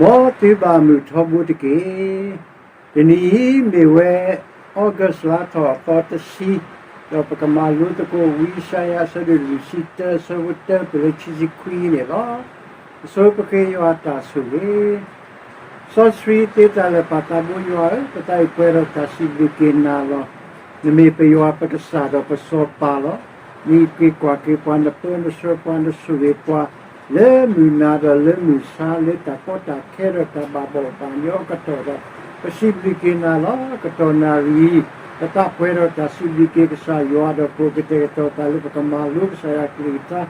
မ်သုဘၣ်မုာ်ထီဘိတက့ၢ်. တနံၤအံၤမ့ၢ်ဝဲ August လါထီၣ်အသီတဆံ, ဒီးပကမၤလိသကိးဝံယၡါယၤအဆၢဒိၣ်လွံၢ်ဆံတၢ အဆၢဖိတၢပလၢခံဆံခွံန့ၣ်လီၤ. အဆိပဃ့ယွၤအတၢ်ဆိၣ်ဂ့ၤ စီဆှံသ့တၢ်လၢာ် ပၢ်သးဘိယွၤဧၢ, ပသးအံၤပှဲၤဒီးတၢ်စံးဘျုးက့ၤနၤလီၤ. နမ့ၢ်ပယွၤပကစၢ်ဒီးပစီၤပၤလီၤ. နအံးက့ၤကွၢ်က့ၤပှၤ, နပၢနဆှၢပှၤ, နဆိၣ်ဂ့ၤပှၤ လၢမုၢ်နၤဒီးလၢမုၢ်ဆါ လၢတၢ်ကီတၢ်ခဲဒီးတၢ်ဘၣ်ဘီၣ်ဘၣ်ညီအကတီၢ်ဒီး ပစံးဘျုးက့ၤနၤလီၤ. ကတီၢ်နၣ်ရံၣ် ပသးပှဲၤဒီးတၢ်စံးဘျုးက့ၤကစၢ်ယွၤ ဒီးကအိၣ်ကတဲာ်ကတီၤသးလၢပကမၤလိကစၢ်ယွၤကလုၢ်ကထါ,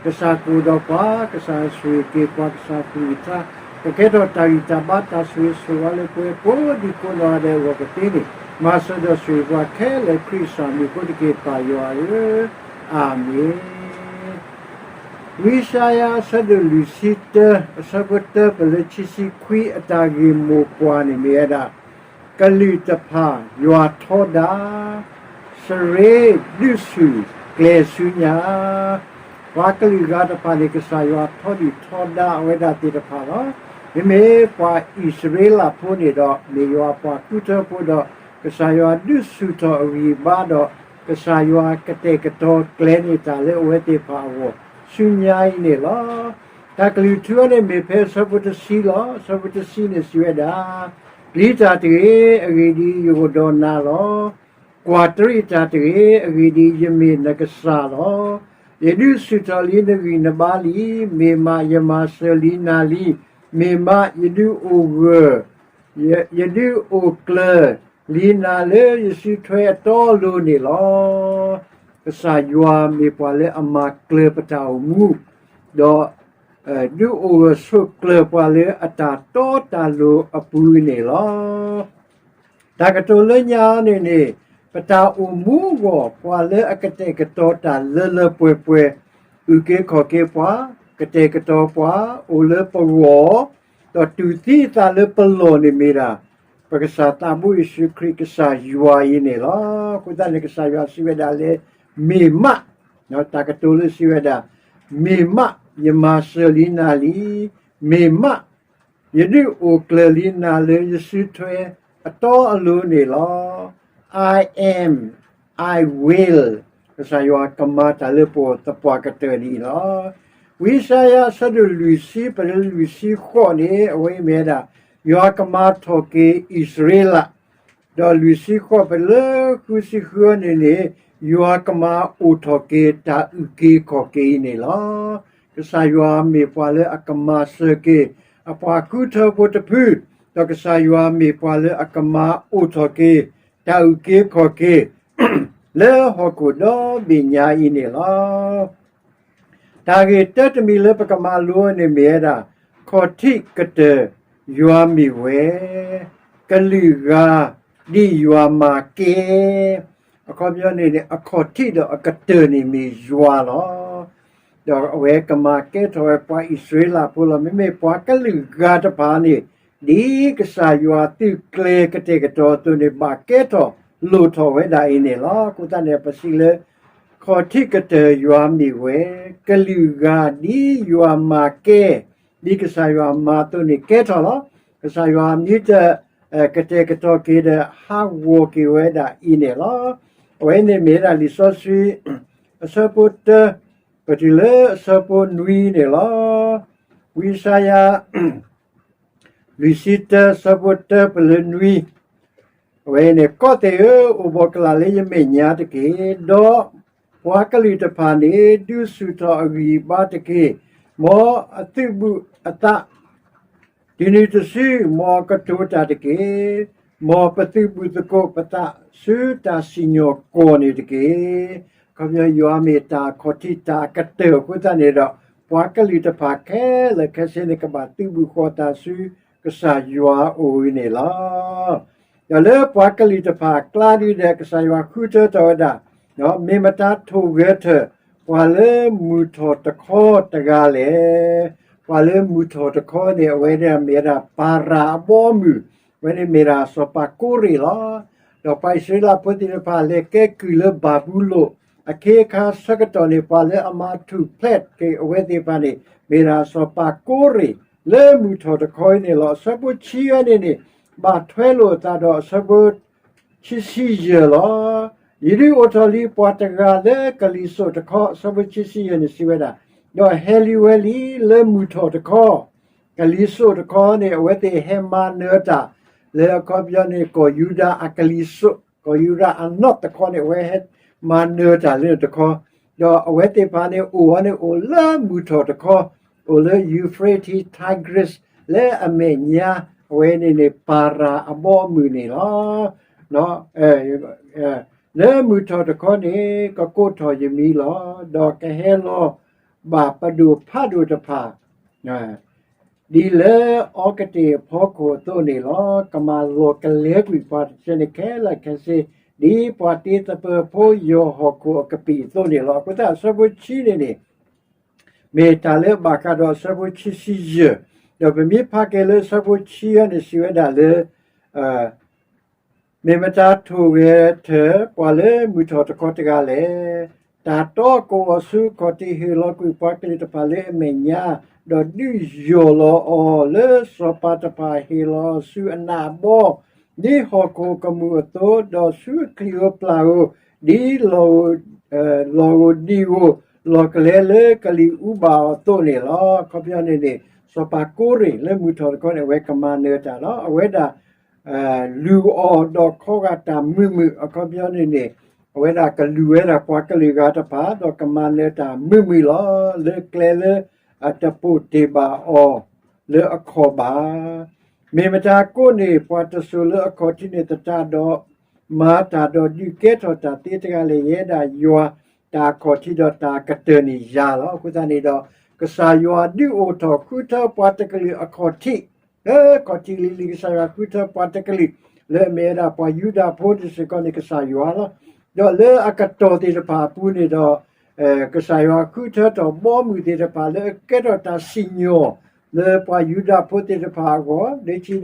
ကစၢ်ကအိၣ်ဒီးပှၤ, ကစၢ်ဆိၣ်ဂ့ၤက့ၤပှၤ, ကစၢ်ကလုၢ်ကထါ ကကဲထီၣ်တၢ်ဂံၢ်တၢ်ဘါ တၢ်ဆိၣ်ဂ့ၤဆိၣ်ဝါလၢပှၤကိးဒံကိးနီၢ်ဂၤဒဲးအဂီၢ်ကသ့န့ၣ် မၤစၢၤဒီးဆိၣ်ဂ့ၤပှၤခဲလၢာ် ခရံာ်ကစၢ်မံၤအဃိတက့ၢ် ပၢ်ယွၤဧၢ, အၤမ့ၣ်. ဝံယၡါယၤအဆၢဒိၣ်လွံၢ်ဆံတၢ အဆၢဖိတၢပလၢခံဆံခွံ အတၢ်ဂ့ၢ်မိၢ်ပှၢ်န့ၣ်မ့ၢ်ဝဲဒၣ် ကလုာ်တဖၣ်ယွၤထီဒါ, စရ့ဒုးဆူၣ်ကျဲၤဆူညါ, ပှၤကလုာ်ဂၤတဖၣ်န့ၣ် ကစၢ်ယွၤထီဒုၣ်ထီဒါအဝဲဒၣ်သ့ၣ်တဖၣ်လီၤ. မ့မ့ၢ်ပှၤအံၣ်စရ့လးဖိန့ၣ်ဒီး မ့ၢ်ယွၤပှၤဃုထၢဖိဒီး ကစၢ်ယွၤဒုးဆူၣ်ထီၣ်အဂံၢ်ဘါဒီး ကစၢ်ယွၤကတဲာ်ကတီၤကျဲၤန့ၢ်တၢ်လၢအဝဲသ့ၣ်တဖၣ်အဂီၢ် ဆူညါအံၤန့ၣ်လီၤ. တၢ်ကလုၢ်ထူအီၤန့ၣ်မ့ၢ်ဖဲအဆၢဖိတဆံလီၤ. အဆၢဖိတဆံန့ၣ်စံးဝဲဒၣ်, ပျံၤတၢ်တဂ့ၤ, အဂ့ၢ်ဒ်အံၤ ယအိၣ်ဒီးနၤလီၤ. ကွၢ်တရံးတၢ်တဂ့ၤ, အဂ့ၢ်ဒ်အံၤ ယမ့ၢ်နကစၢ်လီၤ. ယဒုးဆူၣ်ထီၣ်လံနဂံၢ်နဘါလံ, မ့ၢ်မးယမၤစၢၤလံနၤလံ, မ့ၢ်မးယဒုးအိၣ်ဂၢၢ် ယ ယဒုးအိၣ်ကျၢၤလံနၤလၢယစုထွဲအတီအလိၤန့ၣ်လီၤ. ကစၢ်ယွၤမ့ၢ်ပှၤလၢအမၤကျၢၤပတၢ်အိၣ်မူ, ဒီး ဒုးအိၣ်ဂၢၢ်ဆိးကျၢၤပှၤလၢအတၢ်တီတၢ်လိၤအပူၤန့ၣ်လီၤ. တၢ်ကတိၤလၢညါန့ၣ်န့ၣ် ပတၢ်အိၣ်မူအဂီၢ် ပှၤလၢအကတဲာ်ကတီၤတၢ်လၢလၢပှဲၤပှဲၤ, အုၣ်က့ၤခီၣ်က့ၤပှၤ, ကတဲာ်ကတီၤပှၤ, အိၣ်လၢပဂီၢ်, ဒီးတူၢ်သံအသးလၢပလီၢ်န့ၣ်မ့ၢ်ဒၣ် ပကစၢ်သးဘိယ့ၣ်ၡူးခရံာ်ကစၢ်ယွၤအံၤန့ၣ်လီၤ. အဃိသတးန့ၣ် ကစၢ်ယွၤစံးဝဲဒၣ်လၢ မ့ၢ်မး, တၢ်ကတိၤလၢစံးဝဲဒၣ်, မ့ၢ်မးယမၤစၢၤလံနၤလံ, မ့ၢ်မး ယဒုးအိၣ်ကျၢၤလံနၤလၢယစုထွဲအတီအလိၤန့ၣ်လီၤ. I am, I will, ကစၢ်ယွၤကမၤတၢ်လၢပဂီၢ်သပှၢ်ကတၢၢ်န့ၣ်လီၤ. ဝံယၡါယၤအဆၢဒိၣ်လွံၢ်ဆံ ပလၢလွံၢ်ဆံဃိးန့ၣ် အဝဲအံၤမ့ၢ်ဝဲဒၣ် ယွၤကမၤထီၣ်က့ၤအံၣ်စရ့လး ဒီးလွံၢ်ဆံဃိးပလၢဃုဆံဃုန့ၣ်န့ၣ် ယွၤကမၤအိၣ်ထီၣ်က့ၤတၢ်အုၣ်က့ၤခီၣ်က့ၤအံၤန့ၣ်လီၤ. ကစၢ်ယွၤမ့ၢ်ပှၤလၢအကမၤစၢၤက့ၤ အပှၤဃုထၢဖိတဖု, ဒီးကစၢ်ယွၤမ့ၢ်ပှၤလၢအကမၤအိၣ်ထီၣ်က့ၤ တၢ်အုၣ်က့ၤခီၣ်က့ၤ လၢဟီၣ်ခိၣ်ဒီဘ့ၣ်ညါအံၤန့ၣ်လီၤ. တၢ်ဂ့ၢ်တၢတမံၤလၢပကမၤလိန့ၣ်မ့ၢ်ဝဲဒၣ် ခီၣ်ထံးကတၢၢ်ယွၤမ့ၢ်ဝဲ, ကလုာ်ဂၤဒ်ယွၤမၤကဲ, အခီပညီန့ၣ်န့ၣ် အခီၣ်ထံးဒီးအကတၢၢ်န့ၣ်မ့ၢ်ယွၤလီၤ. ဒီးအဝဲကမၤကဲထီၣ်ဝဲပှၤအံၣ်စရ့လးဖိလီၤ. မ့မ့ၢ်ပှၤကလုာ်ဂၤတဖၣ်န့ၣ် ဒ်ကစၢ်ယွၤသုးကျဲၤကတဲာ်ကတီၤအသိးန့ၣ် ဘၣ်ကဲထီၣ်လိၣ်ထီၣ်ဝဲဒၣ်အံၤန့ၣ်လီၤ. အဃိသတးန့ၣ် ပစံးလၢ ခီၣ်ထံးကတၢၢ်ယွၤမ့ၢ်ဝဲ, ကလုာ်ဂၤဒ်ယွၤမၤကဲ, ဒ်ကစၢ်ယွၤမၤအသိးန့ၣ်ကဲထီၣ်လီၤ. ကစၢ်ယွၤမ့ၢ်တ ကတဲာ်ကတီၤက့ၤဒီး ဟးဂီၤက့ၤဝဲဒၣ်အံၤန့ၣ်လီၤ. အဝဲန့ၣ်မ့ၢ်ဝဲဒၣ်လံာ်စီဆှံ အဆၢဖိတၢ ပတုၤလၢအဆၢဖိနွံန့ၣ်လီၤ. ဝံယၡါယၤ လွံၢ်ဆံတၢ အဆၢဖိတၢပလၢနွံ, အဝဲန့ၣ် ကီၢ်သဲးဧၢ, အိၣ်ဘှီၣ်ကလာ်လၢယမဲာ်ညါတက့ၢ်. ဒီးပှၤကလုာ်တဖၣ်န့ၣ် ဒုးဆူၣ်ထီၣ်အဂံၢ်အဘါတက့ၢ်. မ်အသုးဘူးအသး တုၤနုၤတစု မ်အကတိၤတၢ်တက့ၢ်. မ်ပသုးဘူးသကိးပသးဆူတၢ်စံၣ်ညီၣ်ကွီၢ်န့ၣ်တက့ၢ်. အခီပညီ ယွၤမ့ၢ်တၢ်အခီၣ်ထံးတၢ်အကတၢၢ်အဃိသတးန့ၣ်ဒီး ပှၤကလုာ်တဖၣ်ခဲလၢာ်ခဲဆ့န့ၣ် ကဘၣ်သုးဘူးဃီၤသးဆူကစၢ်ယွၤအအိၣ်အံၤန့ၣ်လီၤ. ဒီးလၢပှၤကလုာ်တဖၣ်အကျါဒုဒီး ကစၢ်ယွၤဃုထၢထီၣ်ဝဲဒၣ် မ့ၢ်မတၤထိၣ်ဂဲၤထၢၣ် ပှၤလၢမုၢ်ထီၣ်တခီတဂၤလဲၣ်. ပှၤလၢမုၢ်ထီၣ်တခီန့ၣ် အဝဲန့ၣ်မ့ၢ်ဝဲဒၣ်ပၤရၤအဘီအမုၢ်, အဝဲန့ၣ်မ့ၢ်ဒၣ်စီၤပၤကိရ့ၣ်လီၤ. ဒီးပှၤအံၣ်စရ့လးဖိသ့ၣ်တဖၣ်လဲၤကဲကုၢ်လၢဘၤဘူလိၣ် အခ့အခါဆၢကတီၢ်န့ၣ် ပှၤလၢအမၤထူၣ်ဖျဲးက့ၤအဝဲသ့ၣ်တဖၣ်န့ၣ် မ့ၢ်ဒၣ်စီၤပၤကိရ့ၣ် လၢမုၢ်ထီၣ်တခီအံၤန့ၣ်လီၤ. အဆၢဖိဆံအံၤန့ၣ်န့ၣ် ဘၣ်ထွဲလိာ်အသးဒီးအဆၢဖိ ဆံဆံယဲၢ်လီၤ. ယဒုးအိၣ်ထီၣ်လံပှၤတဂၤလၢကလံၤစိးတခီ, အဆၢဖိဆံဆံယဲၢ်န့ၣ်စံးဝဲဒၣ်, ဒီးဟဲလံဝဲလံလၢမုၢ်ထီၣ်တခီ, ကလံၤစိးတခီန့ၣ် အဝဲသ့ၣ်ဟဲမၤနၢၤတၢ် လၢအခီပညီန့ၣ် ကီၢ်ယူဒၤအကလံၤစိး, ကီၢ်ယူဒၤအနီၢ်တခီန့ၣ် အဝဲဟဲမၤနၢၤတၢ်လၢတခီ, ဒီးအဝဲသ့ၣ်တဖၣ်န့ၣ် အိၣ်ဝဲန့ၣ်အိၣ်လၢမုၢ်ထီၣ်တခီ, အိၣ်လၢ Euphrates Tigris လၢအမဲာ်ညါ, အဝဲန့ၣ်န့ၣ် ပၤရၤအဘီအမုၢ်န့ၣ်လီၤ. လၢမုၢ်ထီၣ်တခီန့ၣ် ကကိးထီၣ်ယမံၤလီၤ. ဒီးကဟဲလီၤဘၣ်ပဒိၣ်ဖးဒိၣ်တဖၣ် ဒ်လၢအီကတ့ၢ်အဖီခိၣ်အသိးန့ၣ်လီၤ. ကမၤလီၤကလဲကွံာ်ပှၤတဖၣ်န့ၣ်ခဲလၢာ်ခဲဆ့ ဒ်ပှၤတ့သပၢၤဖိယီၤဟီၣ်ခိၣ်အကပံာ်အသိးန့ၣ်လီၤ. အဃိသတးအဆၢဖိဆံန့ၣ်န့ၣ် မ့ၢ်တၢ်လၢဘၣ်ဃးဒီးအဆၢဖိဆံဆံယဲၢ်, ဒီးပမ့ၢ်ဖးက့ၤလၢအဆၢဖိဆံအံၤန့ၣ် စံးဝဲဒၣ်လၢ မ့ၢ်မတၤထိၣ်ဂဲၤထၢၣ်ပှၤလၢမုၢ်ထီၣ်တခီတဂၤလဲၣ်. တၢ်တီကဝီၤဆူအခီၣ်ထံးဟ့ၣ်လီၤကွံာ်ပှၤကလုာ်တဖၣ်လၢအမဲာ်ညါ, ဒီးဒုးယီၢ်လီၤအီၤလၢစီၤပၤတဖၣ်ဟ့ၣ်လီၤဆူအနးအဘီ, ဒ်ဟီၣ်ခိၣ်ကမူၣ်အသိး, ဒီးဆူအချံၣ်ဧိၤပျၢ်ဧိၤ, ဒ်လီၢ်ဧိၤဒံဧိၤ, လီၢ်ကလဲလၢကလံၤအူဘၣ်အီၤအသိးန့ၣ်လီၤ. အခီပညီန့ၣ်န့ၣ် စီၤပၤကိရ့ၣ်လၢမုၢ်ထီၣ်တခီန့ၣ် အဝဲကမၤနၢၤတၢ်လီၤ. အဝဲဒၣ် လူၤအီၤဒီးခီဂာ်တၢ်မုာ်မုာ်, အခီပညီန့ၣ်န့ၣ် အဝဲဒၣ်ကလူၤဝဲဒၣ်ပှၤကလုာ်ဂၤတဖၣ် ဒီးကမၤနၢၤတၢ်မုာ်မုာ်လီၤ. လၢကျဲလၢအတပိာ်တ့ၢ်ဘၣ်အီၤလၢအခီၣ်ဘၣ်. မ့ၢ်မတၤကိးန့ၢ် ပှၤတစိၤလၢအခီၣ်ထံးန့ၣ်သတးဒီး မၤတၢ်ဒီးဒုးကဲထီၣ်တၢ်သ့တဂၤလဲၣ်. ယဲဒၣ်ယွၤတၢ်အခီၣ်ထံးဒီးတၢ်ကတၢၢ်န့ၣ်ယၤလီၤ. အဃိသတးန့ၣ်ဒီး ကစၢ်ယွၤဒုးအိၣ်ထီၣ်ဃုထၢပှၤတကလုာ်အခီၣ်ထံး လၢခီၣ်ထံးလံၤလံၤ ကစၢ်ယွၤဃုထၢပှၤတကလုာ် လၢအမ့ၢ်ဝဲဒၣ်ပှၤယူဒၤဖိတစ့ၢ်ကီးန့ၣ် ကစၢ်ယွၤလီၤ. ဒီးလၢအကတီၢ်သ့ၣ်တဖၣ်အပူၤန့ၣ်ဒီး ကစၢ်ယွၤဃုထၢထီၣ်ဘီမုၢ်သ့ၣ်တဖၣ်လၢအကဲထီၣ်တၢ်စံၣ်ညီၣ် လၢပှၤယူဒၤဖိသ့ၣ်တဖၣ်အဂီၢ်, လၢခံဒီး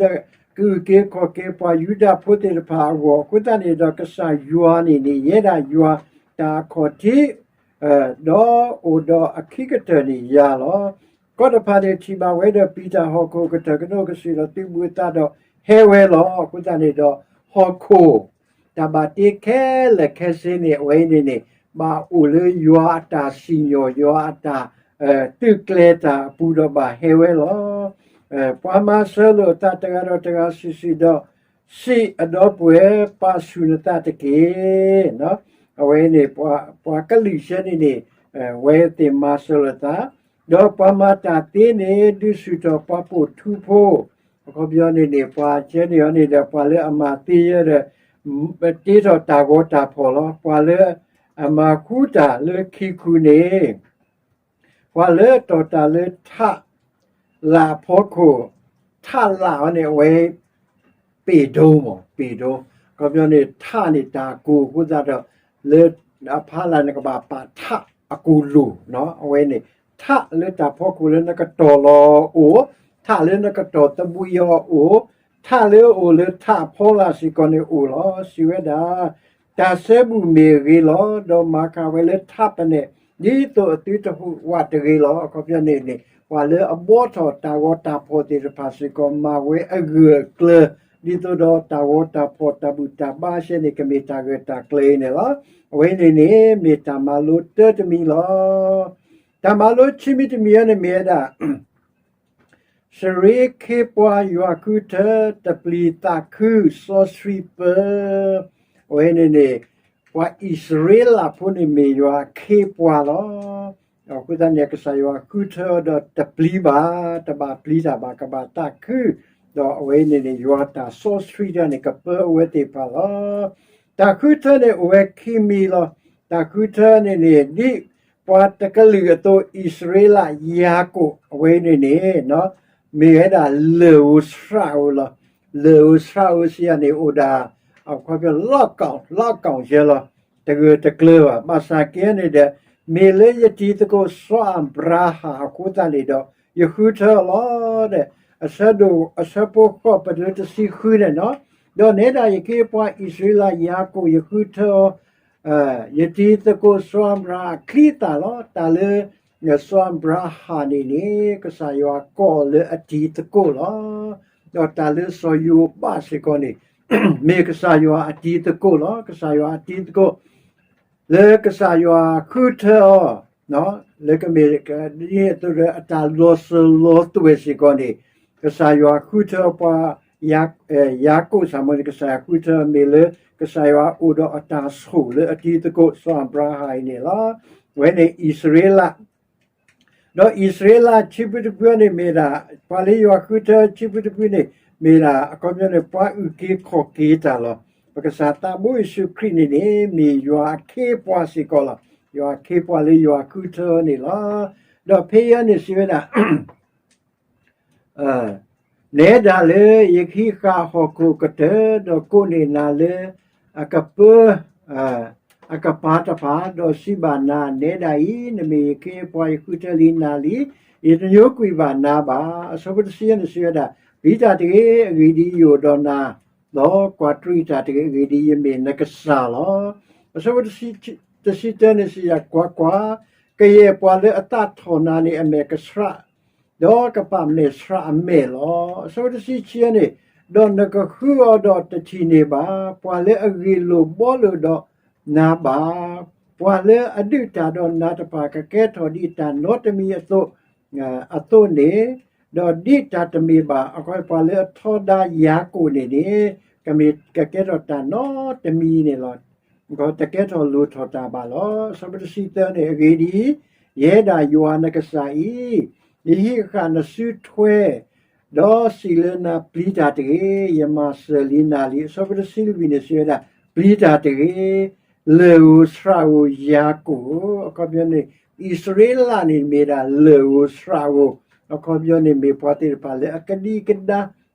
ကဂုၤက့ၤခီၣ်က့ၤပှၤယူဒၤဖိသ့ၣ်တဖၣ်အဂီၢ်, အဃိသတးန့ၣ်ဒီးကစၢ်ယွၤန့ၣ်န့ၣ် ယဲဒၣ်ယွၤတၢ်အခီၣ်ထံး ဒီးအိၣ်ဒီးအခံကတၢၢ်န့ၣ်ယၤလီၤ. ကီၢ်တဖၣ်န့ၣ်ထံၣ်ဘၣ်ဝဲဒီးပံၤတၢ်ဟီၣ်ခိၣ်ကတၢၢ်ကနိးကစုာ်ဒီးသုးဘူးအသးဒီးဟဲဝဲလီၤ. အဃိသတးန့ၣ်ဒီး ဟီၣ်ခိၣ် တၢ်ဘၣ်တ့ခဲလၢာ်ခဲဆ့န့ၣ် အဝဲအံၤန့ၣ်န့ၣ် ဘၣ်အိၣ်လၢယွၤအတၢ်စံၣ်ညီၣ် ယွၤအတၢ် သုးကျဲၤတၢ်အပူၤဒီးဘၣ်ဟဲဝဲလီၤ. ပှၤမၤစၢၤလိာ်အသးတဂၤဒီးတဂၤစုာ်စုာ်ဒီး စံးအဒီပုၢ်ဝဲၢ် ပာ်ဆူၣ်နသးတက့ၢ်. အဝဲန့ၣ် ပှၤကလုာ်ဆၢန့ၣ်န့ၣ် အဝဲသ့ၣ်မၤစၢၤလိာ်သး, ဒီးပှၤမၤတၢ်သ့န့ၣ် ဒုးဆူၣ်ထီၣ်ပှၤပိာ်ထူဖိ, အခီပညီန့ၣ်န့ၣ် ပှၤဆၢန့ၣ်အီၤန့ၣ်ဒီး ပှၤလၢအမၤသ့ယဲဒီး တ့ထီၣ်တၢ်ဂီၤတၢ်ဖီၣ်လီၤ. ပှၤလၢအမၤဃူတၢ်လၢခံခူန့ၣ် ပှၤလၢအတီၢ်တၢ်လၢထးလၣ်အဖီခိၣ်, ထးလၣ်အီၤန့ၣ် အဝဲ ပ့ၢ်ဒိမး ပ့ၢ်ဒိ, အခီပညီန့ၣ် ထးန့ၣ်တၢ်ကိၢ်အဃိသတးဒီး လၢအဖီလာ်န့ၣ် ကဘၣ်ပာ်ထးအကိၢ်လိၣ်, အဝဲန့ၣ် ထးလၢတၢ်ဖီခိၣ်လၢနကတီၢ်လီၤအိၣ်, ထးလၢနကတီၢ်သဘှံးအီၤအိၣ်, ထးလၢအအိၣ်လၢထးအဖီလာ်စ့ၢ်ကီးန့ၣ်အိၣ်လီၤ. စံးဝဲဒၣ် တၢ်စဲဘူးမ့ၢ်အဂ့ၤလီၤ. ဒီးမၤဃာ်ဝဲလၢထးပနဲၣ် ဒ်သိးအသုတဟူးဝးတဂ့ၤလီၤ. အခီပညီန့ၣ်န့ၣ် ပှၤလၢအဘှီထီၣ်တၢ်ဂီၤတၢ်ဖီၣ်သ့ၣ်တဖၣ်စ့ၢ်ကီး မၤဝဲအဂၢၢ်အကျၢၤ ဒ်သိးဒီးတၢ်ဂီၤတၢ်ဖီၣ်တၢ်ဘူၣ်တၢ်ဘါရှဲန့ၣ် ကမ့ၢ်တၢ်ဂၢၢ်တၢ်ကျၢၤအံၤန့ၣ်လီၤ. အဝဲန့ၣ်န့ၣ် မ့ၢ်တၢ်မၤလိတၢတမံၤလီၤ. တၢ်မၤလိခံမံၤတမံၤအံၤန့ၣ်မ့ၢ်ဝဲဒၣ် စရ့ခ့ပှၤယွၤဃုထၢ တပျံၤသးခု စီဆှံပၢၤ, အဝဲန့ၣ်န့ၣ် ပှၤအံၣ်စရ့လးဖိန့ၣ်မ့ၢ်ယွၤအခ့ပှၤလီၤ. အဃိသတးန့ၣ် ကစၢ်ယွၤဃုထၢဒီးတပျံၤဘၣ်, တဘၣ်ပျံၤတၢ်ဘၣ် ကဘၣ်သးခု, ဒီးအဝဲန့ၣ်န့ၣ် ယွၤတၢ်စီဆှံတၢ်န့ၣ် ကပၢအဝဲသ့ၣ်တဖၣ်လီၤ. တၢ်ဃုထၢန့ၣ်အိၣ်ဝဲခံမံၤလီၤ. တၢ်ဃုထၢန့ၣ်န့ၣ် ဒ်ပှၤတကလုာ်အသိး အံၣ်စရ့လး ယၤကိာ် အဝဲန့ၣ်န့ၣ် မ့ၢ်ဝဲဒၣ်လၢၢ်ဧိၤဆှးဧိၤလီၤ. လၢၢ်ဧိၤဆှးဧိၤစံးယၤန့ၣ် အိၣ်ဒၣ် အခီပညီ လီၢ်ကီၢ် လီၢ်ကီၢ်ယဲလီၤ. တဂၢၢ်တကျၢၤဘၣ်. ဘၣ်ဆၣ်က့န့ၣ်ဒီး မ့ၢ်လၢယတံၤသကိးစီၤအၤဘြၤဟၣ်အဃိသတးန့ၣ်ဒီး ယဃုထၢအီၤလီၤ. ဒီး အဆၢဒိၣ်အဆၢဖိဃိး ပတုၤလၢတဆံဃုန့ၣ်လီၤ. ဒီးနဲဒၣ်ယက့ပှၤအံၣ်စရ့လး ယၤကိာ် ယဃုထၢအီၤ ယတံၤသကိးစီၤအၤဘြၤဟၣ်အချံအသၣ်လီၤ. တၢ်လၢ စီၤအၤဘြၤဟၣ်န့ၣ်န့ၣ် ကစၢ်ယွၤကိးအီၤလၢအတံၤသကိးလီၤ. ဒီးတၢ်လၢစီၤယိၤဘးစ့ၢ်ကီးန့ၣ် မ့ၢ်ကစၢ်ယွၤအတံၤသကိးလီၤ. ကစၢ်ယွၤအတံၤသကိး လၢကစၢ်ယွၤဃုထၢအီၤ လၢကမ့ၢ်ဒ်သိးဒီးအတၢ်လီၤစၢၤလီၤသွဲၣ်စ့ၢ်ကီးန့ၣ် ကစၢ်ယွၤဃုထၢပှၤ ယၤကိာ်စ့ၢ်ကီးန့ၣ် ကစၢ်ယွၤဃုထၢမ့ၢ်လၢ ကစၢ်ယွၤအိၣ်ဒီးအတၢ်ဆိၣ်လၢအတံၤသကိး စီၤအၤဘြၤဟၣ်အံၤန့ၣ်လီၤ. အဝဲန့ၣ်အံၣ်စရ့လး ဒီးအံၣ်စရ့လးဆံဖုတဖုန့ၣ်မ့ၢ်ဒၣ် ပှၤလၢယွၤဃုထၢဆံဖုတဖုန့ၣ် မ့ၢ်ဒၣ်အခီပညီန့ၣ် ပှၤအုၣ်က့ၤခီၣ်က့ၤတၢ်လီၤ. ပကစၢ်သးဘိယ့ၣ်ၡူးခရံာ်န့ၣ်န့ၣ် မ့ၢ်ယွၤအခ့အပှၤစ့ၢ်ကီးလီၤ. ယွၤအခ့အပှၤလၢယွၤဃုထၢန့ၣ်လီၤ. ဒီးဖဲအံၤန့ၣ်စံးဝဲဒၣ် နဲဒၣ်လၢယကဟံးဃာ်ဟီၣ်ခိၣ်ကတၢၢ် ဒီးကိးန့ၢ်နၤလၢ အကပၢ အကပၤတဖၣ်, ဒီးစံးဘၣ်နၤ, နဲဒၣ်အံၤ နမ့ၢ်ယခ့အပှၤ ယဃုထၢလံနၤလံ, ယတညိကွံာ်ဘၣ်နၤဘၣ်. အဆၢဖိတဆံန့ၣ်စံးဝဲဒၣ်, ပျံၤတၢ်တဂ့ၤ, အဂ့ၢ်ဒ်အံၤ ယအိၣ်ဒီးနၤ, ဒီးကွၢ်တရံးတၢ်တဂ့ၤ, အဂ့ၢ်ဒ်အံၤ ယမ့ၢ်နကစၢ်လီၤ. အဆၢဖိတဆံတၢန့ၣ်စံးယၤ, ကွၢ်ကွၢ်, ကယဲၢ်ပှၤလၢအသးထီၣ်နၤန့ၣ် အမဲာ်ကဆှး ဒီးကပာ်မဲာ်ဆှးအမဲာ်လီၤ. အဆၢဖိတဆံခံန့ၣ်, ဒီးနကဃုအီၤဒီးတထံၣ်န့ၢ်ဘၣ်, ပှၤလၢအဂ့ၢ်လိာ်ဘှီလိာ်ဒီးနၤဘၣ်, ပှၤလၢအဒုးတၢ်ဒီးနၤတဖၣ် ကကဲထီၣ်ဒ်တၢ်နီတမံၤအသိး, အသိးန့ၣ်, ဒီးဒ်တၢ်တမ့ၢ်ဘၣ်, အခီပညီ ပှၤလၢအထီဒါယၤကိာ်န့ၣ်န့ၣ်, ကမ့ၢ်ကကဲထီၣ်တၢ်နီတမံၤန့ၣ်လီၤ. တကဲထီၣ်လိၣ်ထီၣ်တၢ်ဘၣ်လီၤ. အဆၢဖိတဆံသၢန့ၣ်, အဂ့ၢ်ဒ်အံၤ, ယဲဒၣ်ယွၤနကစၢ်အံၤ, ယဟံးဃာ်နစုထွဲ, ဒီးစံးလၢနၤ, ပျံၤတၢ်တဂ့ၤ, ယမၤစၢၤလံနၤလံ. အဆၢဖိတဆံလွံၢ်န့ၣ်စံးဝဲဒၣ်, ပျံၤတၢ်တဂ့ၤ, လၢၢ်ဧိၤဆှးဧိၤယၤကိာ်ဧိၤ, အခီပညီန့ၣ် အံၣ်စရ့လးန့ၣ်မ့ၢ်ဒၣ်လၢၢ်ဧိၤဆှးဧိၤ, အခီပညီန့ၣ်မ့ၢ်ပှၤသ့ၣ်တဖၣ်လၢအကဒံကဒါ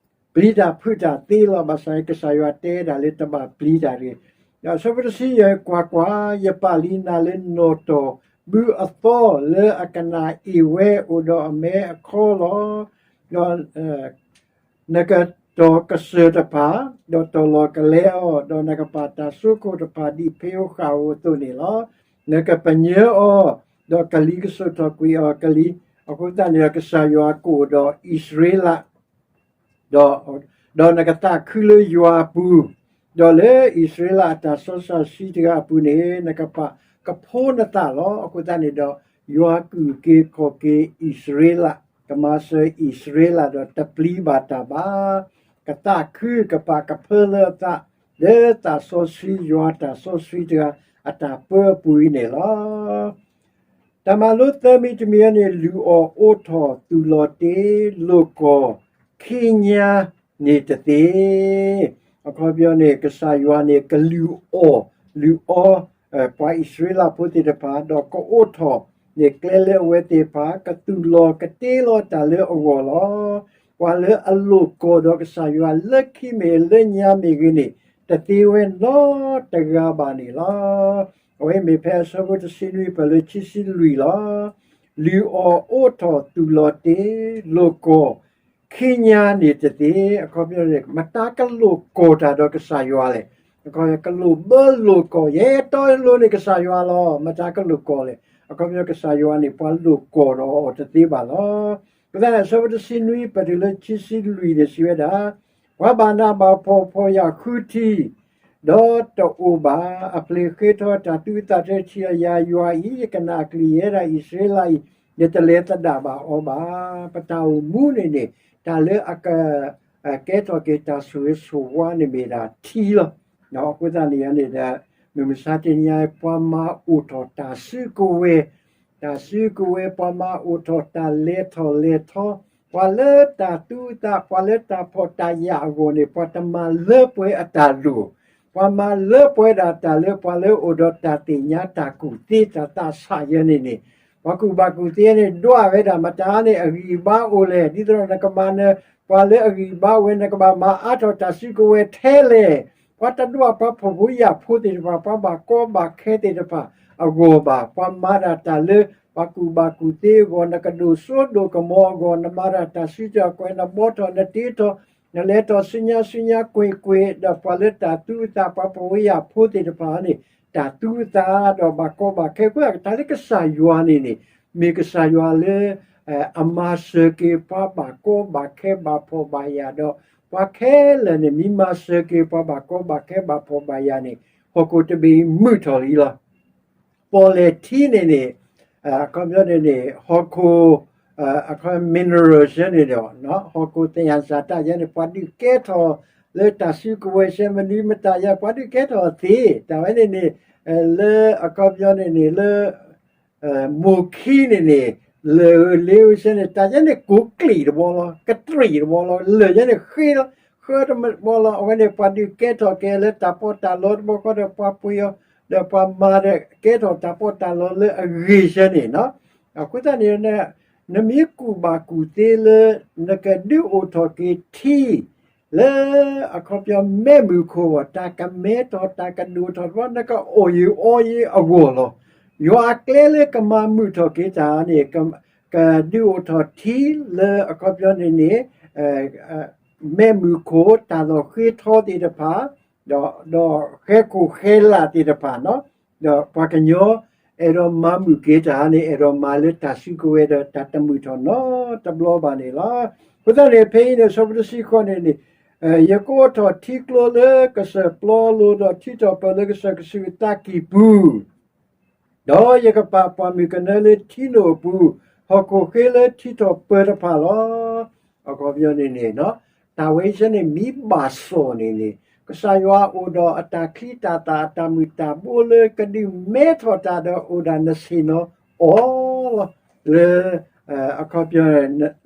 ပျံၤတၢ်ဖုးတၢ်သ့လီၤ. ဘၣ်ဆၣ်ကစၢ်ယွၤတဲဒၣ်လၢတဘၣ်ပျံၤတၢ်တဂ့ၤ. ဒီးအဆၢဖိတဆံယဲၢ်, ကွၢ်ကွၢ်, ယပာ်လံနၤလၢနီၣ်တီၢ်ဘုအသီ လၢအကနၣ်အ့ၣ်ဝဲအိၣ်ဒီးအမဲအခီလီၤ. ဒီး နကတီၢ်ကစၢၢ်တဖၣ်, ဒီးတီၢ်လီၤကလဲအီၤ, ဒီးနကပာ်တၢ်စိခိၣ်တဖၣ်ဒ်ဖ့ဧိၤဃာ်ဧိၤအသိးန့ၣ်လီၤ. နကပညၢအီၤ, ဒီးကလံၤကစိာ်ထီၣ်ကွံာ်အီၤကလံၤ, အဃိသတးန့ၣ်ဒီး ကစၢ်ယွၤကအိၣ်ဒီးအံၣ်စရ့လး ဒီး, ဒီးနကသးခုလၢယွၤအပူၤ, ဒီးလၢအံၣ်စရ့လးအတၢ်စီဆှံတဂၤအပူၤန့ၣ် နကပာ်ကဖိနသးလီၤ. အဃိသတးန့ၣ်ဒီး ယွၤကအုၣ်က့ၤခီၣ်က့ၤအံၣ်စရ့လး, ကမၤစၢၤအံၣ်စရ့လးဒီးတပျံၤဘၣ်တၢ်ဘၣ်. ကသးခုကပာ်ကဖၢလၢအသး လၢသးစီဆှံယွၤတၢ်စီဆှံတဂၤအတၢ်ပၢအပူၤအံၤန့ၣ်လီၤ. တၢ်မၤလိသၢမံၤတမံၤန့ၣ် လုၢ်အီၣ်အိးထီၣ်သူၣ်လီၤတ့ၢ်လိာ်ကွီၢ် ခံညါန့ၣ်တသ့. အခီပညီန့ၣ် ကစၢ်ယွၤန့ၣ် ကလုၢ်အီၣ်, လုၢ်အီ ပှၤအံၣ်စရ့လးဖိသ့ၣ်တဖၣ် ဒီးကအိးထီၣ်န့ၢ်ကျဲလၢအဝဲသ့ၣ်တဖၣ် ကသူၣ်လီၤကတ့လီၤတၢ်လၢအဂီၢ်လီၤ. ပှၤလၢအလိာ်ကွီၢ်ဒီးကစၢ်ယွၤလၢခံမ့ၢ်ဂ့ၤ လၢညါမ့ၢ်ဂ့ၤန့ၣ် တသ့ဝဲနီတဂၤဘၣ်န့ၣ်လီၤ. အဝဲမ့ၢ်ဖဲအဆၢဖိတဆံနွံပၢၢ်လၢခံဆံလွံၢ်လီၤ. လုၢ်အီၣ်အိးထီၣ်သူၣ်လီၤတ့ၢ်လိာ်ကွီၢ် ခံညါန့ၣ်တသ့. အခီပညီန့ၣ် မတၤကလိာ်ကွီၢ်တၢ်ဒီးကစၢ်ယွၤလဲၣ်. ကလိာ်ဘၢလိာ်ကွီၢ် ယဲတီလိၤန့ၣ်ကစၢ်ယွၤလီၤ. မတၤကလိာ်ကွီၢ်လဲၣ်. အခီပညီကစၢ်ယွၤန့ၣ် ပှၤလိာ်ကွီၢ်ဒီးအီၤတသ့ဘၣ်လီၤ. အဃိသတးန့ၣ်အဆၢဖိတဆံနွံပၢၢ်တုၤလၢခံဆံလွံၢ်န့ၣ်စံးဝဲဒၣ် ပှၤဘၣ်နးဘၣ်ဖှီၣ်ဖှီၣ်ယာ်ဃုထံၣ် ဒီးတအိၣ်ဘၣ် အပျ့ၤဃ့ထီတၢ်သူအသး တထံၣ်အယၤယွၤအံၤ ယကနၣ်အကလုၢ် ယဲဒၣ်အံၣ်စရ့လးအံၤ ယတလဲၤသဒၣ်ဘၣ်အီၤဘၣ်. ပတၢ်အိၣ်မူန့ၣ်န့ၣ် တၢ်လၢအက ကဲထီၣ်က့ၤတၢ်ဆိၣ်ဂ့ၤဆိၣ်ဝါန့ၣ်မ့ၢ်ဒၣ်ထံလီၤ. အဃိသတးန့ၣ်န့ၣ်ဒီး မုၢ်မဆါတနံၤအံၤ ပှၤမၤအိၣ်ထီၣ်တၢ်စုကဝဲၤ တၢ်စုကဝဲၤ ပှၤမၤအိၣ်ထီၣ်တၢ်လဲၤထီၣ်လဲၤထီ, ပှၤလၢတၢ်သူအသး ပှၤလၢတၢ်ဖှီၣ်တၢ်ယာ်အဂီၢ်န့ၣ် ပှၤတမၤလၢပှဲၤအတၢ်လိၣ်, ပှၤမၤလၢပှဲၤဒၣ်တၢ်လၢပှၤလၢအိၣ်ဒီးတၢ်သ့ၣ်ညါတၢ်ကူၣ်သ့တၢ်သးဆးယဲန့ၣ်န့ၣ်, ပှၤကူၣ်ဘၣ်ကူၣ်သ့န့ၣ် ဒွးဝဲဒၣ်မတၤန့ၣ် အဂံၢ်အဘါအိၣ်လဲၣ်, ဒ်သိးဒီးနကမၤနၢၤ ပှၤလၢအဂံၢ်အဘါအိၣ်ဝဲ နကဘၣ်မၤအါထီၣ်တၢ်စုကဝဲၤထဲလဲၣ်. ပှၤတဒွးပှၤဖှီၣ်ဖိယာ်ဖိသ့ၣ်တဖၣ် ပှၤဘၣ်ကီဘၣ်ခဲသ့ၣ်တဖၣ်အဂီၢ်ဘၣ်. ပှၤမၤဒၣ်တၢ်လၢ ပှၤကူၣ်ဘၣ်ကူၣ်သ့အဂီၢ်, နကဒိၣ်စိဒိၣ်ကမီၤအဂီၢ်, နမၤဒၣ်တၢ်စုတၢ်ကဝဲၤ, နဘှီထီၣ်နတ့ထီၣ်, နလဲၤထီၣ်ဆူညါဆူညါကွ့ၢ်ကွ့ၢ်, ဒီးပှၤလၢတၢ်သူအသး ပှၤဖှီၣ်ဖိယာ်ဖိသ့ၣ်တဖၣ်န့ၣ် တၢ်သူအသးဒီးဘၣ်ကီဘၣ်ခဲ အဃိတၢ်လၢကစၢ်ယွၤန့ၣ်န့ၣ် မ့ၢ်ကစၢ်ယွၤလၢ အမၤစၢၤက့ၤပှၤဘၣ်ကီဘၣ်ခဲဘၣ်ဖှီၣ်ဘၣ်ယာ်ဒီး ပှၤခဲလၢာ်န့ၣ် မ့ၢ်မၤစၢၤက့ၤပှၤဘၣ်ကီဘၣ်ခဲဘၣ်ဖှီၣ်ဘၣ်ယာ်န့ၣ် ဟီၣ်ခိၣ်တဘ့ၣ်အံၤမုာ်ထီၣ်လံလီၤ. ပီၣ်လဲၣ်ထံန့ၣ်န့ၣ် အခီပညီန့ၣ်န့ၣ် ဟီၣ်ခိၣ် အခီ mineral န့ၣ်ဒီး ဟီၣ်ခိၣ်သယၣ်စၢ်တၢ်ယဲန့ၣ် ပှၤဒုးကဲထီၣ်လၢတၢ်စုကဝဲၤဆဲမနုၤမတၤယဲ ပှၤဒုးကဲထီၣ်သ့ တၢ်ဝဲန့ၣ်န့ၣ် လၢအခီပညီန့ၣ်န့ၣ် လၢ မိၢ်ခံန့ၣ်န့ၣ် လၢၢ်ဧိၤလ့ဧိၤဆဲန့ၣ် တၢ်ယဲန့ၣ် ကိးကျံးတဘီလီၤ, ကတြံးတဘီလီၤ, လၢၢ်ယဲန့ၣ် ဃ့ဃၢတဘီလီၤ. အဝဲန့ၣ် ပှၤဒုးကဲထီၣ်က့ၤလၢတၢ်ပီးတၢ်လီတဘီဃီဒီး ပှၤပှ့ၤအီၤ ဒီးပှၤမၤဒီးကဲထီၣ်တၢ်ပီးတၢ်လီလၢအဂ့ၤဆဲန့ၣ် အဃိသတးန့ၣ် နမ့ၢ်ကူၣ်ဘၣ်ကူၣ်သ့လၢ နကဒုးအိၣ်ထီၣ်က့ၤထံ လၢအခီပညီမဲးမုၢ်ခိၣ်အဂီၢ် တၢ်ကမဲထီၣ်တၢ်ကဒိၣ်ထီၣ်တဘျီ နကအီၣ်ယံၤအီယံၤအဂီၢ်လီၤ. ယွၤအကျဲလၢကမၤမုာ်ထီၣ်က့ၤတၢ်န့ၣ် ကဒုးအိၣ်ထီၣ်ထံလၢအခီပညီန့ၣ်န့ၣ် မဲးမုၢ်ခိၣ်တၢ်လီၢ်ဃ့ထီသ့ၣ်တဖၣ် ဒီးဃဲခိၣ်ဃဲလၢ်သ့ၣ်တဖၣ် ဒီးပှၤကညီအဲၣ်ဒိးမၤမုာ်က့ၤတၢ်န့ၣ် အဲၣ်ဒိးမၤလၢတၢ်စုကဝဲၤဒီးတၢ်တမုာ်ထီၣ်နီတဘျီဘၣ်န့ၣ်လီၤ. အဃိသတးန့ၣ် ဖဲအံၤန့ၣ် အဆၢဖိတဆံဃိးန့ၣ်န့ၣ် ယကအိးထီၣ်ထံကျိလၢကစၢၢ်ပျီလိၤ ဒီးထံထီၣ်ပၢၢ်လၢကစၢၢ်ကဆူးအသးကံၢ်ပူၤ ဒီးယကပာ်ပှၤမုၣ်ကနၢလၢထံနိၣ်အပူၤ, ဟီၣ်ခိၣ်ဃ့လၢထံထီၣ်ပၢၢ်တဖၣ်လီၤ. အခီပညီန့ၣ်န့ၣ် တၢ်ဝဲဆဲန့ၣ်မ့ၢ်ဘၣ်စီၣ်န့ၣ်န့ၣ် ကစၢ်ယွၤအိၣ်ဒီးအတၢ်ချံတၢ်သၣ်အတၢ်မုာ်တၢ်ဘိလၢကဒုးမဲထီၣ်တၢ်ဒီးအိၣ်ဒၣ်နဆ့ၣ်နီၤအီၤလီၤ. လၢ အခီပညီ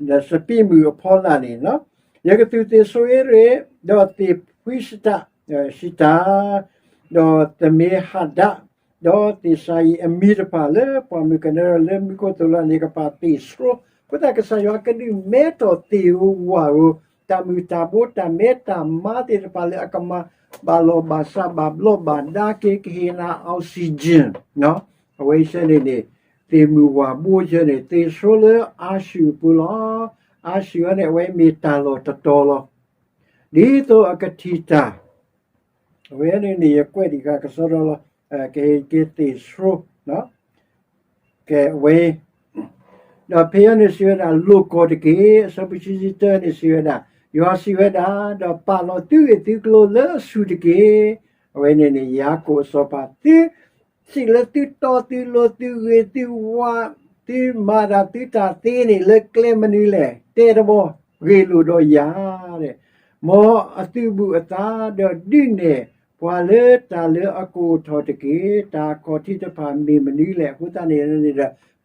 နစပံးမုၢ်အဖီလာ်န့ၣ် ယကသူၣ်သ့ၣ်ဆိအ့ရ့း, ဒီးသ့ၣ်ဖှံစတၢ်, စံတၢ်, ဒီးသမ့ၤဟဒၣ်, ဒီးသ့ၣ်စၤယံးအမံၤတဖၣ်လၢပှၢ်မုၢ်ကနၢဒီးလၢမူခိၣ်သိၣ်လီၤန့ၣ် ကပာ်သ့ၣ်ဆိ, အဃိသတးကစၢ်ယွၤကဒုးမဲထီၣ်သ့ၣ်ဧိၤဝၣ်ဧိၤ တၢ်မုာ်တၢ်ဘိတၢ်မဲတၢ်မါသ့ၣ်တဖၣ်လၢအကမၤဘၣ်လီၢ်ဘၣ်စး ဘၣ်ဘျီးဘၣ်ဒါက့ၤ ကဟ့ၣ်နၤ oxygen အဝဲဆဲန့ၣ်န့ၣ် သ့ၣ်မုၢ်ဝၣ်ဘိဆဲန့ၣ် သ့ၣ်ဆိလၢအၤၡူၢ်အပူၤလီၤ. အၤၡူၢ်အံၤန့ၣ် အဝဲမ့ၢ်တၢ်လီၢ်တတီၤလီၤ. ဒ်သိးအကထံၣ်တၢ် အဝဲန့ၣ်န့ၣ် ယကွဲးဒံးဃာ်ကစီဒီလီၤ. ကဟ့ၣ်က့ၤသ့ၣ်ဆိ ကဲဝဲ ဒီးဖဲအံၤန့ၣ်စံးဝဲဒၣ် လိာ်ကွီၢ်တက့ၢ်. အဆၢဖိခံဆံတၢန့ၣ်စံးဝဲဒၣ်, ယွၤစံးဝဲဒၣ်, ဒီးပာ်လီၤသုဂ့ၢ်သုကျိၤလၢအဆူၣ်တက့ၢ်. အဝဲန့ၣ်န့ၣ် ယၤကိာ်အစီၤပၤ သု စံးလၢသုတီသုလိၤသုဂ့ၤသုဝါ သုမၤတၢ်သုတၢ်သ့န့ၣ် လၢကျဲမနုၤလဲၣ်, တဲတဘီ, ဂ့ၢ်လိာ်ဒီးယၤ မ်အသုးဘူးအသး ဒီးဒုးနဲၣ်ပှၤလၢတၢ်လၢအကအိၣ်ထီၣ်တက့ၢ်. တၢ်အခီၣ်ထံးတဖၣ်မ့ၢ်မနုၤလဲၣ်. အဃိသတးန့ၣ်ဒီး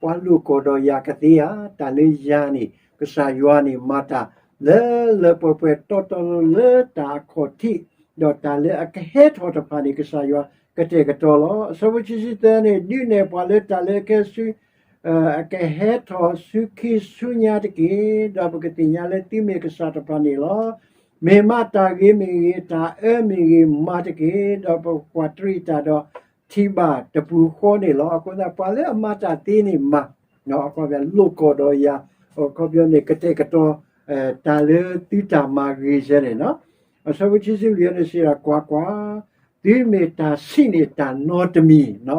ပှၤလိာ်ကွီၢ်ဒီးယၤကသ့ဧါ. တၢ်လၢယၤန့ၣ် ကစၢ်ယွၤန့ၣ်မၤတၢ်လၢလၢပှဲၤပှဲၤတီတီလိၤလိၤလၢတၢ်အခီၣ်ထံး, ဒီးတၢ်လၢအကဟဲထီၣ်တဖၣ်န့ၣ် ကစၢ်ယွၤကတဲာ်ကတီၤလီၤ. အဆၢဖိခံဆံသၢန့ၣ် ဒုးနဲၣ်ပှၤလၢတၢ်လၢအကဟဲဆူ အကဟဲထီၣ်ဆူခံဆူညါတက့ၢ်. ဒီးပကသ့ၣ်ညါလၢသုမ့ၢ်ကစၢ်တဖၣ်န့ၣ်လီၤ. မ့ၢ်မးတၢ်ဂ့ၤမ့ၢ်ဂ့ၤ တၢ်အၢမ့ၢ်ဂ့ၤ မၤတက့ၢ်. ဒီးပကကွၢ်တရံးတၢ်ဒီးထံၣ်ဘၣ်တပူၤဃီန့ၣ်လီၤ. အဃိသတး ပှၤလၢအမၤတၢ်သ့န့ၣ်မၤ, အခီပညီလိာ်ကွီၢ်ဒီးယၤ, အခီပညီန့ၣ် ကတဲာ်ကတီၤ တၢ်လၢသုတၢ်မၤဂ့ၤဆၢန့ၣ်လီၤ. အဆၢဖိခံဆံလွံၢ်န့ၣ်စံးဒၣ် ကွၢ်ကွၢ်, သုမ့ၢ်တၢ်ဆံးန့ၢ်တၢ်နီတမံၤ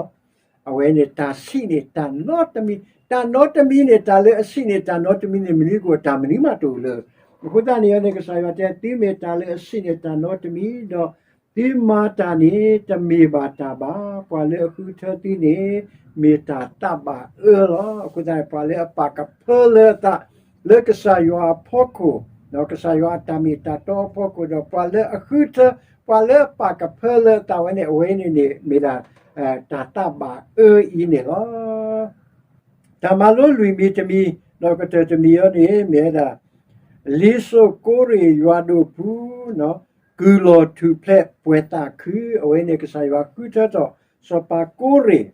အဝဲန့ၣ်တၢ်ဆံးန့ၢ်တၢ်နီတမံၤ, တၢ်နီတမံၤန့ၣ် တၢ်လၢအဆံးန့ၢ်တၢ်နီတမံၤန့ၣ် မနုၤကအိၣ်တၢ်မနုၤမးတအိၣ်လၢၤ. အဃိသတးန့ၣ်န့ၣ် ကစၢ်ယွၤတဲ သုမ့ၢ်တၢ်လၢအဆံးန့ၢ်တၢ်နီတမံၤ ဒီးသုမၤတၢ်န့ၣ် တမ့ၢ်ဘၣ်တၢ်ဘၣ်. ပှၤလၢအဃုထၢသုန့ၣ် မ့ၢ်တၢ်သးဘၣ်အၢလီၤ. အဃိသတးန့ၣ် ပှၤလၢအပာ်ကဖၢလၢအသး လၢကစၢ်ယွၤအဖီခိၣ်, ဒီးကစၢ်ယွၤအတၢ်မ့ၢ်တၢ်တီအဖီခိၣ်ဒီး ပှၤလၢအဃုထၢ ပှၤလၢအပာ်ကဖၢလၢအသးဝဲန့ၣ် အဝဲန့ၣ်န့ၣ် မ့ၢ်ဒၣ် တၢ်သးဘၣ်အၢအံၤန့ၣ်လီၤ. တၢ်မၤလိလွံၢ်မံၤတမံၤ ဒီးကတၢၢ်တမံၤအံၤန့ၣ် မ့ၢ်ဝဲဒၣ် လံာ်စိၤကိရ့ၣ်ယွၤဒိၣ်ပူၤ ကုၢ်လီၤထူၣ်ဖျဲးပှဲၤသးခု, အဝဲန့ၣ်ကစၢ်ယွၤဃုထၢထီၣ် စီၤပၤကိရ့ၣ်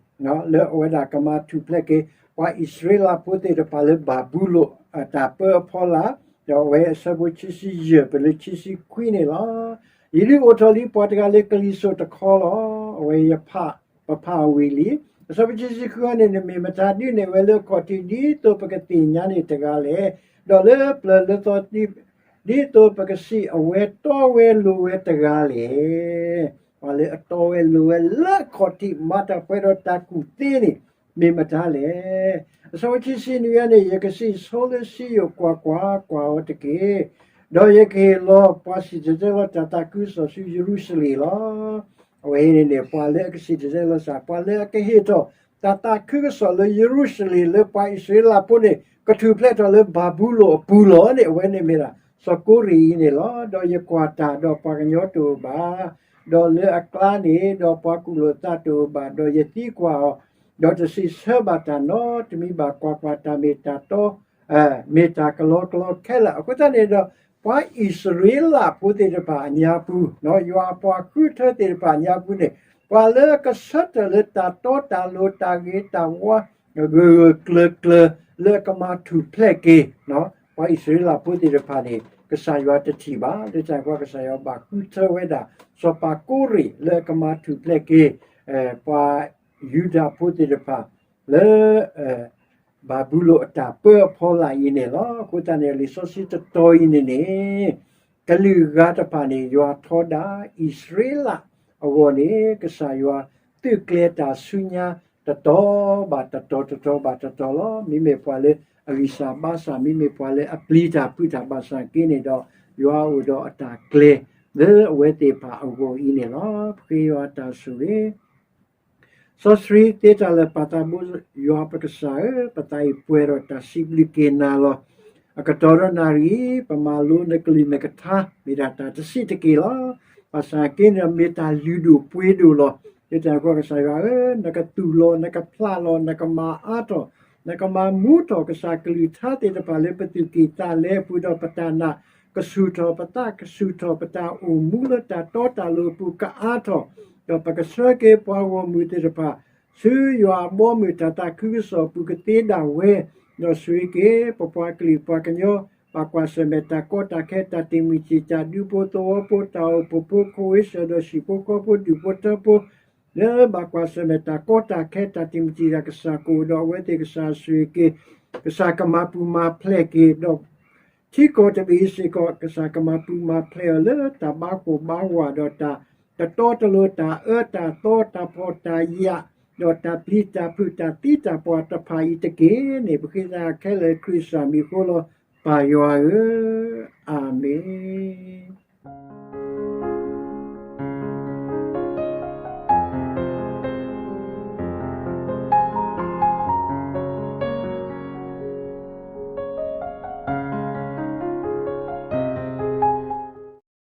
လၢအဝဲဒၣ်ကမၤထူၣ်ဖျဲးက့ၤ ပှၤအံၣ်စရ့လးဖိသ့ၣ်တဖၣ်လၢဘၤဘူလိၣ်အတၢ်ပၢအဖီလာ်, ဒီးအဝဲအဆၢဖိခံဆံယဲၢ် ပလၢခံဆံခွံန့ၣ်လီၤ. ယဒုးအိၣ်ထီၣ်လံပှၤတဂၤလၢကလံၤစိးတခီလီၤ. အဝဲယဖး ပဖးဝံၤလံ. အဆၢဖိခံဆံဃုန့ၣ် နမ့ၢ်မတၤဒုးနဲၣ်ဝဲလၢအခီၣ်ထံး ဒ်သိးပကသ့ၣ်ညါန့ၢ်တဂၤလဲၣ်, ဒီးလၢပျၢၤလၢသီ ဒ်သိးပကစံးအဝဲတီဝဲလိၤဝဲတဂၤလဲၣ်. ပှၤလၢအတီဝဲလိၤဝဲလၢအခီၣ်ထံး မၤတၢ်ပှဲၤဒီးတၢ်ကူၣ်သ့န့ၣ် မ့ၢ်မတၤလဲၣ်. အဆၢဖိခံဆံနွံန့ၣ်, ယကစံၣ်ဆိလၢစံယိၣ်, ကွၢ်ကွၢ်, ကွၢ်အီၤတက့ၢ်. ဒီးယကဟ့ၣ်လီၤပှၤစံၣ်တဲၤတဲလီၤတၢ်သးခုကစီၣ်ဆူယရူၤၡလ့ၣ်လီၤ. အဝဲအံၤန့ၣ်န့ၣ် ပှၤလၢအကစံၣ်တဲၤတဲလီၤတၢ်, ပှၤလၢအကဟ့ၣ်ထီၣ်တၢ်သးခုကစီၣ်လၢယရူၤၡလ့ၣ်လၢပှၤအံၣ်စရ့လးဖိန့ၣ် ကထူၣ်ဖျဲးထီၣ်လၢဘၤဘူလိၣ်အပူၤလီၤန့ၣ်, အဝဲန့ၣ်မ့ၢ်ဒၣ်စီၤကိရ့ၣ်အံၤန့ၣ်လီၤ. ဒီးယကွၢ်တၢ်, ဒီးပှၤကညီတအိၣ်ဘၣ်, ဒီးလၢအကျါန့ၣ်, ဒီးပှၤကူၣ်လိာ်သးတအိၣ်ဘၣ်, ဒီးယသံကွၢ်အီၤ, ဒီးတစံးဆၢဘၣ်တၢ်နီတမံၤဘၣ်. ကွၢ်ကွၢ်, တၢ်မ့ၢ်တၢ်တီ မ့ၢ်တၢ်ကလီကလီခဲလၢာ်. အဃိသတးန့ၣ်ဒီး ပှၤအံၣ်စရ့လးဖိသ့ၣ်တဖၣ်အညါပူၤ, ယွၤအပှၤဃုထၢသ့ၣ်တဖၣ်အညါပူၤန့ၣ်, ပှၤလၢအကဆၢထၢၣ်လၢတၢ်တီတၢ်လိၤ, တၢ်ဂ့ၤတၢ်ဝါ, ဂၢၢ်ဂၢၢ်ကျၢၤကျၢၤ, လၢအကမၤထူၣ်ဖျဲးက့ၤ ပှၤအံၣ်စရ့လးဖိသ့ၣ်တဖၣ်န့ၣ် ကစၢ်ယွၤတထံၣ်ဘၣ်. လၢတၢ်န့ၣ်အဃိ ကစၢ်ယွၤဘၣ်ဃုထၢဝဲဒၣ် စီၤပၤကိရ့ၣ်လၢအကမၤထူၣ်ဖျဲးက့ၤ ပှၤယူဒၤဖိသ့ၣ်တဖၣ် လၢ ဘၤဘူလိၣ်အတၢ်ပၢအဖီလာ်အံၤန့ၣ်လီၤ. အဃိသတးန့ၣ် လံာ်စီဆှံတတီၤအံၤန့ၣ်န့ၣ်, ကလုာ်ဂၤတဖၣ်န့ၣ် ယွၤထီဒါအံၣ်စရ့လးအဂီၢ်န့ၣ် ကစၢ်ယွၤသုးကျဲၤတၢ်ဆူညါ တတီၤဘၣ်တတီၤ, တတီၤဘၣ်တတီၤလီၤ. မ့မ့ၢ်ပှၤလၢအဂံၢ်စၢ်ဘါစၢ်, မ့မ့ၢ်ပှၤလၢအပျံၤတၢ်ဖုးတၢ်ဘၣ်ဆၣ်က့န့ၣ်ဒီး, ယွၤအိၣ်ဒီးအတၢ်ကျဲၤလၢအဝဲသ့ၣ်တဖၣ်အဂီၢ်အံၤန့ၣ်လီၤ. ပဃ့ယွၤအတၢ်ဆိၣ်ဂ့ၤ စီဆှံသ့တၢ်လၢာ် ပၢ်သးဘိယွၤပကစၢ်ဧၢ, ပသးအံၤပှဲၤဒီးတၢ်စံးဘျုးက့ၤနၤလီၤ. အကတီၢ်ဒီးနၣ်ရံၣ်အံၤ ပမၤလိနကလုၢ်နကထါ မ့ၢ်ဒၣ်တၢ်တဆံးတက့ၢ်လီၤ. ဘၣ်ဆၣ်က့န့ၣ်ဒီး မ့ၢ်တၢ်လုၢ်ဒိၣ်ပှ့ၤဒိၣ်လီၤ. လၢတၢ်န့ၣ်အဃိ ကစၢ်ယွၤဧၢ, နကသူၣ်လီၤ, နကဖျးလီၤ, နကမၤအါထီၣ်, နကမၤမူထီၣ် ကစၢ်ကလုၢ်ကထါသ့ၣ်တဖၣ်လၢပသူၣ်ကံၢ်သးလဲအပူၤ, ဒီးပတၢ်နာ်ကဆူၣ်ထီၣ်, ပသးကဆူၣ်ထီၣ်, ပတၢ်အိၣ်မူလၢတၢ်တီတၢ်လိၤအပူၤကအါထီၣ်, ဒီးပကဆှၢက့ၤပှၤဂီၢ်မုၢ်သ့ၣ်တဖၣ် ဆူယွၤအဘီအမုၢ်တၢ်သးခုကစီၣ်အပူၤကသ့ဒၣ်ဝဲ, ဒီးဆိၣ်ဂ့ၤက့ၤ ပပှၤကလုာ်ပှၤကညီ, ဘၣ်ကွၢ်ဆၢၣ်မဲာ်တၢ်ကီတၢ်ခဲ, တၢ်တံာ်မုၢ်တံာ်တာ်, ဒူဖိသဝီဖိ, တၢ်အိၣ်ဖှိၣ်ဖိ, ခိၣ်ဝ့စၢၤဒီးဟံၣ်ဖိဃီဖိ, ဒူၣ်ဖိထၢဖိ, လၢဘၣ်ကွၢ်ဆၢၣ်မဲာ်တၢ်ကီတၢ်ခဲ, တၢ်တံာ်မုၢ်တံာ်တာ်, ကစၢ်ကအိၣ်ဒီးအဝဲသ့ၣ်, ကစၢ်ဆိၣ်ဂ့ၤက့ၤ, ကစၢ်ကမၤပူၤမၤဖျဲးက့ၤ, ဒီးထံကီၢ်တဘ့ၣ်အံၤစ့ၢ်ကီး ကစၢ်ကမၤပူၤမၤဖျဲးအီၤလၢတၢ်ဘါဃိၣ်ဘါဝး, ဒီးတၢ်တတီတလိၤ, တၢ်အၢတၢ်သီ, တၢ်ဖှီၣ်တၢ်ယာ်, ဒီးတၢ်ပျံၤတၢ်ဖုး, တၢ်သံတၢ်ပှၢ်တဖၣ်အံၤတက့ၢ်န့ၣ်, ပဃ့တၢ်ခဲလၢာ်ခရံာ်စၢ်မံၤအဃိလီၤ, ပၢ်ယွၤဧၢ, အၤမ့ၣ်.